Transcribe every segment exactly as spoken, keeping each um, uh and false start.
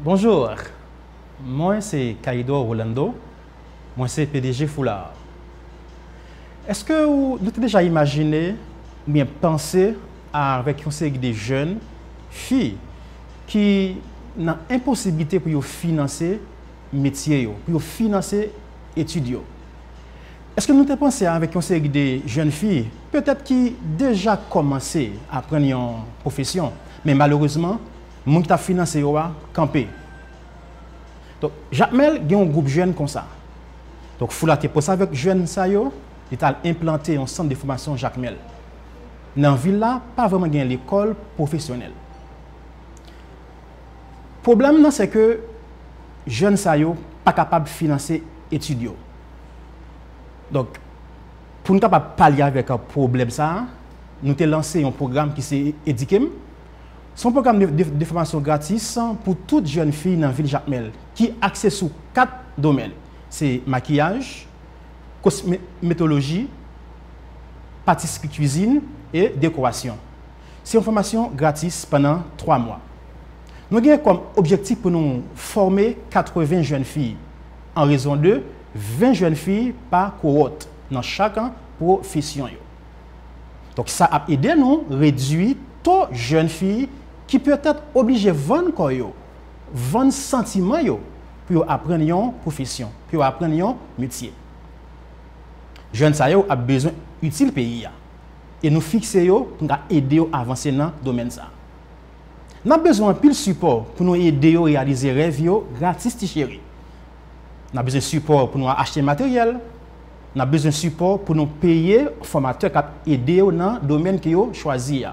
Bonjou, mwen se Caïdo Rolando, mwen se P D G Foulard. Èske ou, nou te deja imajine oubyen panse avèk yon seri de jèn fi ki nan enposiblite pou yo finanse metye yo, pou yo finanse etid yo? Èske nou te panse avèk yon seri de jèn fi, petèt ki deja kòmanse aprann yon pwofesyon, men malerezman, moun ki t ap finanse yo a kanpe? Donk, Jakmèl gen yon gwoup jèn konsa. Donk, Foula te panse avèk jèn sa yo, li t al enplante yon sant de fòmasyon Jakmèl. Nan vil la, pa vrèman gen lekòl pwofesyonèl. Pwoblèm nan, se ke jèn sa yo pa kapab finanse etid yo. Donk, pou n kapab palye avèk pwoblèm sa a, nou te lanse yon pwogram ki se Edike M. Se yon pwogram de, de, de fòmasyon gratis pou tout jèn fi nan vil Jakmèl, ki akse sou kat domèn. Se makiyaj, kosmetoloji, patisri, kwizin e dekorasyon. Se yon fòmasyon gratis pandan twa mwa. Nou gen kòm objektif pou nou fòme katreven jèn fi, an rezon de ven jèn fi pa kowòt nan chak pwofesyon yo. Donk, sa ap ede nou redui to jèn fi ki petèt oblije vann kò yo, vann santiman yo, pou yo aprann yon pwofesyon, pou yo aprann yon metye. Jèn sa yo ap bezwen itil peyi a. E nou fikse yo pou n ka ede yo avanse nan domèn sa a. N ap bezwen anpil sipò pou nou ede yo reyalize rèv yo gratis, ti cheri. N ap bezwen sipò pou nou achte materyèl. N ap bezwen sipò pou nou peye fòmatè k ap ede yo nan domèn ke yo chwazi a.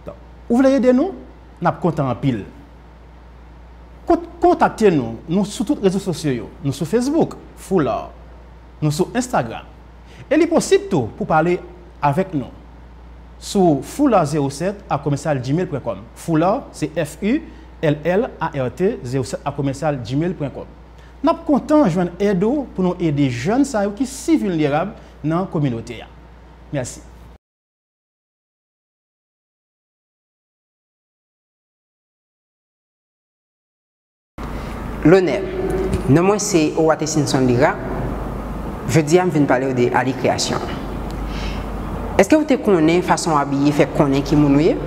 Donk, ou vle ede nou? N ap kontan anpil. Kon-, kontakte nou. Nou sou tout rezo sosyo yo. Nou sou Facebook, Foulard. Nou sou Instagram. E li posib tou pou pale avèk nou sou foulard zéro sept à commercial gmail point com. Foulard, se F U L L A R T zéro sept à commercial gmail point com. N ap kontan jwenn èd ou pou nou ede jèn sa yo ki si vilnerab nan kominote a. Mèsi. Lonè. Non mwen se Owatesinson Lira. Jodi a, m vin pale w de Ali Création. Èske w te konnen fason w abiye fè konnen ki moun ou ye?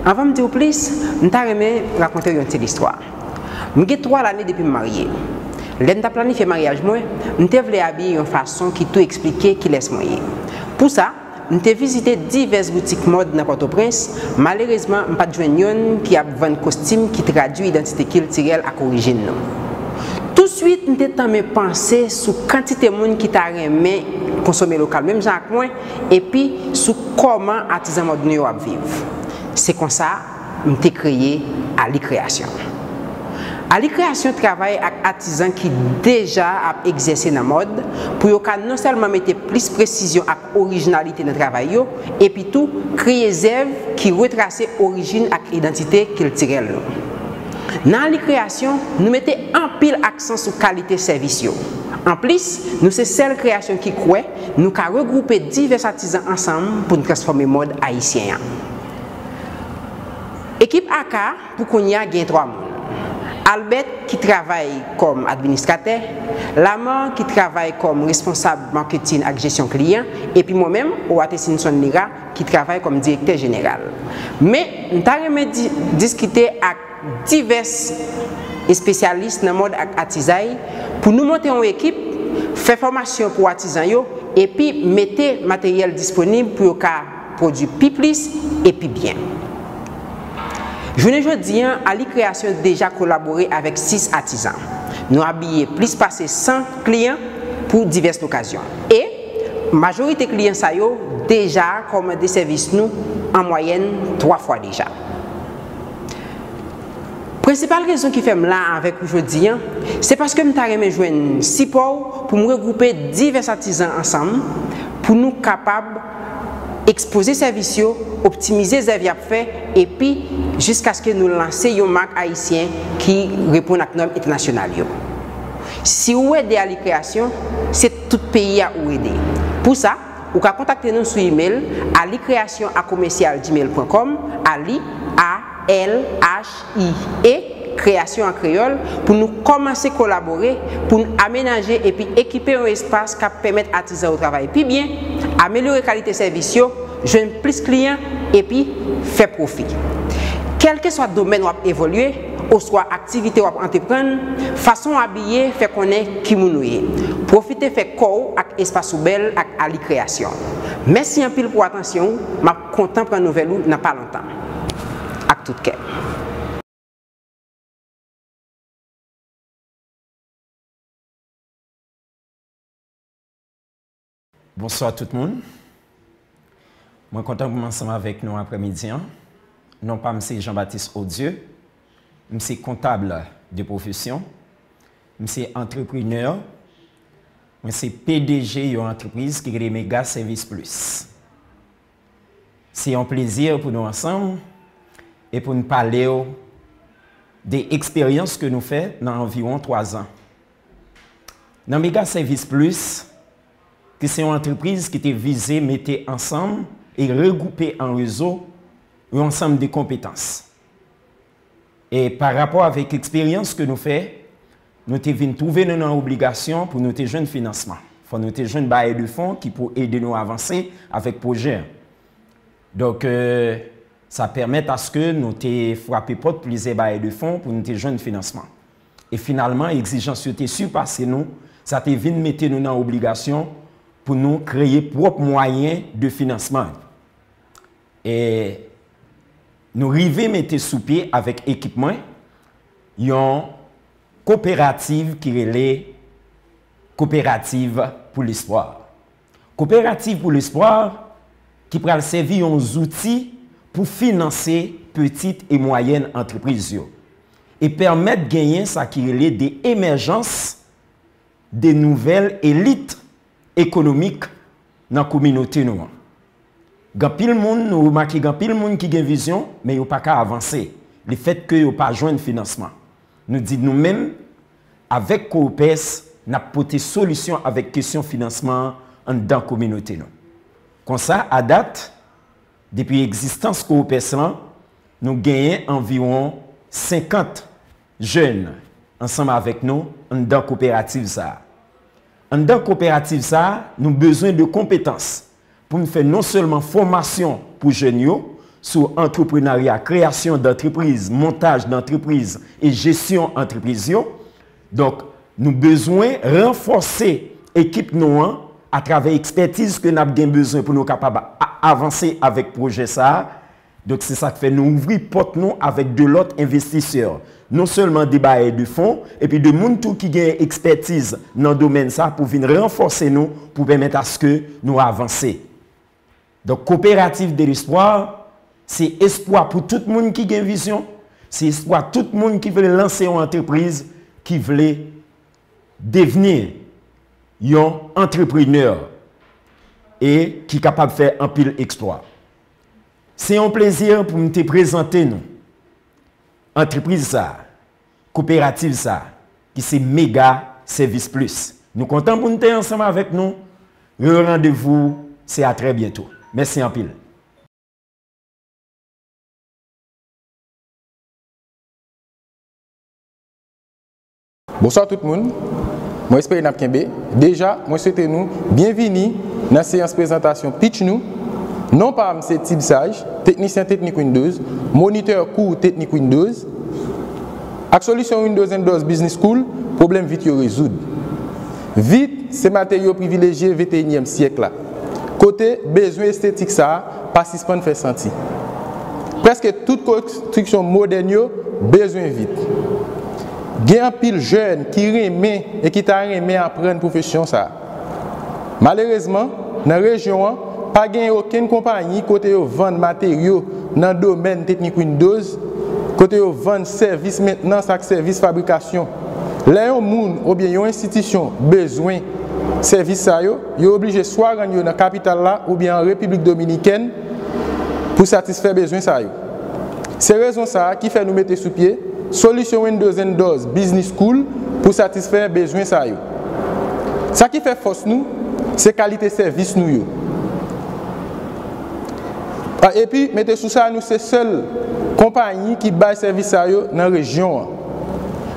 Anvan m di w plis, m ta renmen rakonte w yon ti listwa. M gen twa lane depi m marye. Lè m t ap planifye maryaj mwen, m te vle abiye yon fason ki tou eksplike kilès mwen ye. Pou sa, m te vizite divès boutik mòd nan Pòtoprens. Malerezman, m pa t jwenn youn ki ap vann kostim ki tradui idantite kiltirèl ak orijin nou. Touswit, m te tanmen panse sou kantite moun ki ta renmen konsome lokal menm jan ak mwen, epi sou kòman atizan mòd nou yo ap viv. Se konsa, m te kreye Ali Création. Ali Création travay ak atizan ki deja ap egzèse nan mòd pou yo ka non sèlman mete plis presizyon ak orijinalite nan travay yo, epi tou kreye zèv ki retrase orijin ak idantite kiltirèl nou. Nan Ali Création, nou mete anpil aksan sou kalite sèvis yo. Anplis, nou se sèl kreyasyon ki kwè nou ka regwoupe divès atizan ansanm pou n transfòme mòd ayisyen an. Ekip Aka, pou kounye a, gen twa moun. Albert, ki travay kòm administratè, Lamar, ki travay kòm responsab maketin ak jesyon kliyan, epi mwen menm, Owatesinson Lira, ki travay kòm direktè jeneral. Men, m ta renmen di-, diskite ak divès espesyalis nan mòd ak atizay pou nou monte yon ekip, fè fòmasyon pou atizan yo, epi mete materyèl disponib pou yo ka pwodui pi plis e pi byen. Jounen jodi an, Ali Création deja kolabore avèk sis atizan. Nou abiye plis pase san kliyan pou divès lokazyon. E majorite kliyan sa yo deja kòmande sèvis nou an mwayèn twa fwa deja. Prensipal rezon ki fè m la avèk ou jodi an, se paske m ta renmen jwenn sipò w pou m regwoupe divès atizan ansanm, pou nou kapab ekspoze sèvis yo, optimize zèv y ap fè, epi jiskaske nou lanse yon mak ayisyen ki reponn ak nòm entènasyonal yo. Si w ede Ali Création, se tout peyi a ou ede. Pou sa, ou ka kontakte nou sou imèl, alicreation à commercial gmail point com, Ali, A, L H I E, Kreyasyon an Kreyòl, pou nou kòmanse kolabore, pou n amenaje epi ekipe yon espas k ap pèmèt atizan yo travay pi byen, amelyore kalite sèvis yo, jwenn plis kliyan, epi fè pwofi. Kèlkeswa domèn w ap evolye, oswa aktivite w ap antreprann, fason w abiye fè konnen ki moun ou ye. Pwofite fè kò w ak espas ou bèl ak Ali Kreyasyon. Mèsi anpil pou atansyon w, m ap kontan pran nouvèl ou nan pa lontan. Ak tout kè. Bonswa tout moun. Mwen kontan pou m ansanm avèk nou aprèmidi an. Non pa m se Jean Baptiste Audieu. M se kontab de pwofesyon. M se antreprenè. Mwen se P D G yon antrepriz ki rele Mega Service Plus. Se yon plezi pou nou ansanm e pou n pale w de eksperyans ke nou fè nan anviwon twa zan. Nan Mega Service Plus, ki se yon antrepriz ki te vize mete ansanm e regwoupe an rezo yon ansanm de konpetans. E pa rapò avèk eksperyans ke nou fè, nou te vin twouve nou nan obligasyon pou nou te jwenn finansman. Fò nou te jwenn bayè de fon ki pou ede nou avanse avèk pwojè an. Donk, euh, sa pèmèt aske nou te frape pòt plizyè bayè de fon pou nou te jwenn finansman. E finalman, egzijans yo te sipase nou, sa te vin mete nou nan obligasyon pou nou kreye pwòp mwayen de finansman. E nou rive mete sou pye avèk ekip mwen yon koperativ ki rele Koperativ pou Lespwa. Koperativ pou Lespwa ki pral sèvi yon zouti pou finanse pitit e mwayèn antrepriz yo e pèmèt genyen sa ki rele de emèjans de nouvèl elit ekonomik nan kominote nou an. Gen anpil moun, nou remake gen anpil moun ki gen vizyon, men yo pa ka avanse, lefètke yo pa jwenn finansman. Nou di nou menm, avèk Coopers, n ap pote solisyon avèk kesyon finansman an anndan kominote nou. Konsa, a dat, depi egzistans Coopers lan, nou genyen anviwon senkant jèn ansanm avèk nou anndan koperativ sa a. Anndan koperativ sa a, nou bezwen de konpetans pou n fè non sèlman fòmasyon pou jèn yo sou antreprenarya, kreyasyon dantrepriz, montaj dantrepriz e jesyon antrepriz yo. Donk, nou bezwen ranfòse ekip nou an atravè ekspètiz ke n ap gen bezwen pou nou kapab a-, avanse avèk pwojè sa a. Donk, se sa k fè nou ouvri pòt nou avèk de lòt envestisè, non sèlman de bayè de fon, epi de moun tou ki gen ekspètiz nan domèn sa pou vin ranfòse nou, pou pèmèt aske nou avanse. Donk, Coopérative de l'Espoir, se espwa pou tout moun ki gen vizyon, se espwa tout moun ki vle lanse yon antrepriz, ki vle devni yon antreprenè e ki kapab fè anpil eksplwa. Se yon plezi pou m te prezante nou antrepriz sa a, koperativ sa a, ki se Mega Service Plus. Nou kontan pou n te ansanm avèk nou. Rerandevou, se a trè byento. Mèsi anpil. Bonswa tout moun. Mwen espere n ap kenbe. Deja, mwen swete nou byenvini nan seyans prezantasyon pitch nou. Non pa m se Tib Saj, teknisyen teknik Windows, monitè kou teknik Windows. Ak solisyon Windows and Doors Business School, pwoblèm vit yo rezoud. Vit se materyo privilejye venteyinyèm syèk la, kote bezwen estetik sa a pa sispann fè santi. Prèske tout konstriksyon modèn yo bezwen vit. Gen anpil jèn ki renmen e ki ta renmen aprann pwofesyon sa a. Malerezman, nan rejyon an, pa gen okenn konpayi kote yo vann materyo nan domèn teknik Windows, kote yo vann sèvis mentnans ak sèvis fabrikasyon. Lè yon moun oubyen yon enstitisyon bezwen sèvis sa yo, yo oblije swa rann yo nan kapital la oubyen an Repiblik Dominikèn pou satisfè bezwen sa yo. Se rezon sa a ki fè nou mete sou pye solisyon Windows and Doors Business School pou satisfè bezwen sa yo. Sa ki fè fòs nou, se kalite sèvis nou yo. A, epi, mete sou sa, nou se sèl konpayi ki bay sèvis sa yo nan rejyon an.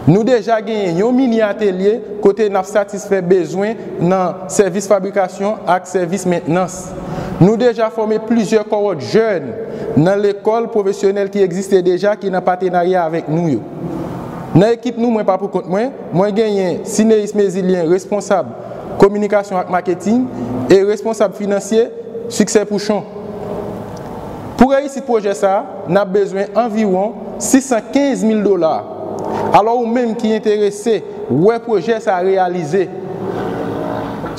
Nou deja genyen yon mini atelye kote n ap satisfè bezwen nan sèvis fabrikasyon ak sèvis mentnans. Nou deja fòme plizyè kowòt jèn nan lekòl pwofesyonèl ki egziste deja ki nan patenarya avèk nou yo. Nan ekip nou, mwen pa pou kont mwen, mwen genyen Sineis Mezilyen, responsab kominikasyon ak maketing, e responsab finansye, Siksè Pouchon. Pou reyisit pwojè sa a, n ap bezwen anviwon sis san kenz mil dola. Alò, ou menm ki enterese wè pwojè sa a reyalize,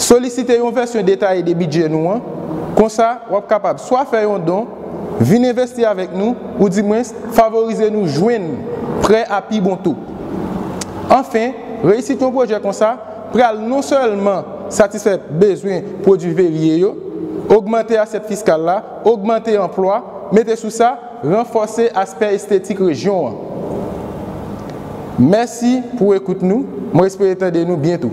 solisite yon vèsyon detaye de bidjè nou an. Konsa, w ap kapab swa fè yon don, vin envesti avèk nou, oudimwens favorize nou jwenn prè a pi bon to. Anfen, reyisit yon pwojè konsa pral non sèlman satisfè bezwen pwodui verye yo, ogmante asyèt fiskal la, ogmante anplwa, mete sou sa, ranfòse aspè estetik rejyon an. Mèsi pou ekout nou, mwen espere tande nou byento.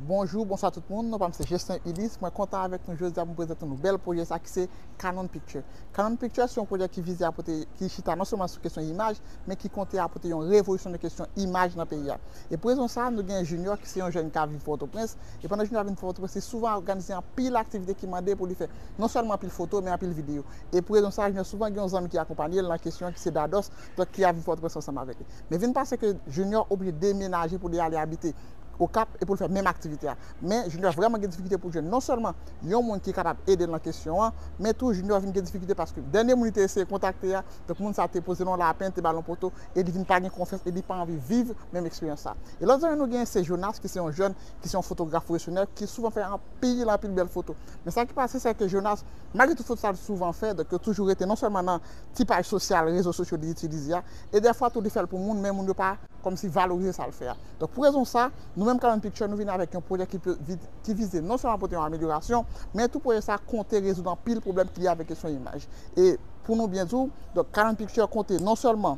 Bonjou, bonswa tout moun. Non pa m se Justin Ulysse. Mwen kontan avèk nou jodi a pou m prezante nou bèl pwojè sa ki se Canon Picture. Canon Picture se yon pwojè ki vize a pote, ki chita non sèlman sou kesyon imaj, men ki konte a pote yon revolisyon nan kesyon imaj nan peyi a. E pou rezon sa, nou gen Junior ki se yon jèn k ap viv Pòtoprens. E pandan Junior ap viv Pòtoprens, li souvan òganize anpil aktivite ki mande pou li fè non sèlman anpil foto, men anpil videyo. E pou rezon sa, Junior souvan gen yon zanmi ki akonpanye l nan kesyon an ki se Dados, donk ki ap viv Pòtoprens ansanm avèk li. Men vin pase ke Junior oblije demenaje pou li ale abite Okap e pou l fè menm aktivite a. Men Junior vrèman gen difikilte pou l jwenn non sèlman yon moun ki kapab ede l nan kesyon an, men tou Junior vin gen difikilte paske dènye moun li te eseye kontakte a, donk moun sa te poze l yon lapen, te ba l yon poto, e li vin pa gen konfyans e li pa anvi viv menm eksperyans sa. E lòt zanmi nou genyen se Jonas ki se yon jèn, ki se yon fotograf pwofesyonèl, ki souvan fè anpil, anpil bèl foto. Men sa ki pase, se ke Jonas, malgre tout foto sa l souvan fè, donk yo toujou rete non sèlman nan ti paj sosyal, rezo sosyo li itilize a, e dèfwa tou li fè l pou moun, men moun yo pa kòmsi valorize sa l fè a. Donk pou rezon sa, nou menm Canon Picture, nou vin avèk yon pwojè ki pe, vi-, ki vize non sèlman pote yon amelyorasyon, men tou pwojè sa konte rezoud anpil pwoblèm ki lye avèk kesyon imaj. E pou nou byen di w, donk Canon Picture konte non sèlman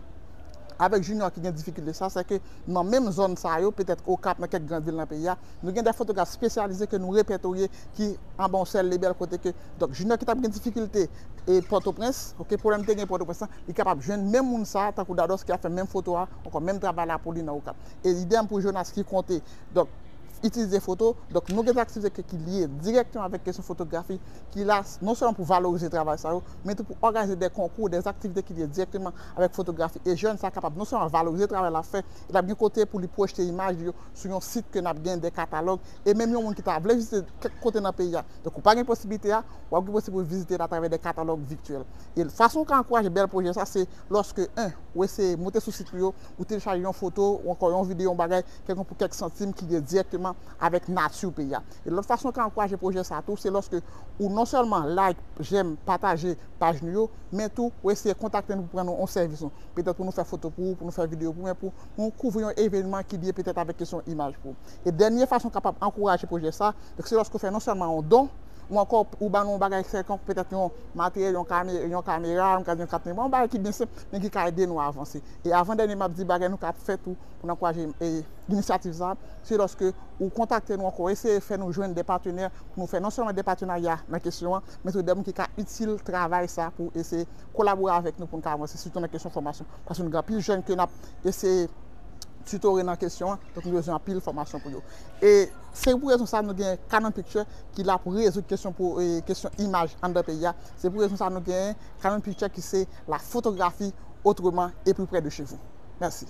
avèk Junior ki gen difikilte sa, se ke nan menm zòn sa yo, petèt Okap, nan kèk gran vil nan peyi a, nou gen de fotograf espesyalize ke nou repètorye ki anba yon sèl lebèl kote ke, donk, Junior ki t ap gen difikilte e Pòtoprens, oke, pwoblèm te gen Pòtoprens lan, li kapab jwenn menm moun sa, tankou Dados ki ap fè menm foto a, ankò menm travay la pou li nan Okap. E idèm pou Jonas ki konte, donk, itilize foto. Donk, nou gen de aktivite ke, ki lye dirèkteman avèk kesyon fotografi, ki la non sèlman pou valorize travay sa yo, men tou pou òganize de konkou, de aktivite ki lye dirèkteman avèk fotografi. E jèn sa kapab non sèlman valorize travay l ap fè, e l ap gen kote pou li pwojte imaj li yo sou yon sit ke n ap gen de katalòg. E menm yon moun ki ta vle vizite kèk kote nan peyi a, donk ou pa gen posiblite a, w ap gen posiblite pou vizite l atravè de katalòg vityèl. E fason w ka ankouraje bèl pwojè sa, se lòske, en, ou eseye moute sou sit li yo, ou telechaje yon foto, ou ankò yon videyo, yon bagay, kèlkonk pou kèk santim ki lye dirèkteman avèk nati peyi a. E lòt fason w ka ankouraje pwojè sa tou, se lòske ou non sèlman like, jèm, pataje paj nou yo, men tou ou eseye kontakte nou pou pran nou yon sèvis nou. Petèt pou nou fè foto pou ou, pou nou fè videyo pou ou, men pou nou kouvri yon evènman ki lye petèt avèk kesyon imaj pou ou. E dènye fason w kapab ankouraje pwojè sa, donk se lòske w fè non sèlman yon don, ou ankò ou ban nou yon bagay kèlkonk, petèt yon materyèl, yon kame-, yon kamera, yon kat, yon kat memwa, yon bagay ki byen senp, men ki ka ede nou avanse. E avan dènye, m ap di bagay nou ka fè tou pou n ankouraje, e, inisyativ sa, se lòske ou kontakte nou ankò, eseye fè nou jwenn de patenè pou nou fè non sèlman de patenarya nan kesyon an, men tou de moun ki ka itil travay sa pou eseye kolabore avèk nou pou n ka avanse, sitou nan kesyon fòmasyon. Paske nou gen anpil jèn ke n ap eseye titore nan kesyon an, donk nou bezwen anpil fòmasyon pou yo. E se pou rezon sa nou gen Canon Picture ki la pou rezoud kesyon pou, e, kesyon imaj anndan peyi a. Se pou rezon sa nou gen Canon Picture ki se la photographie autrement et plus près de chez vous. Mèsi.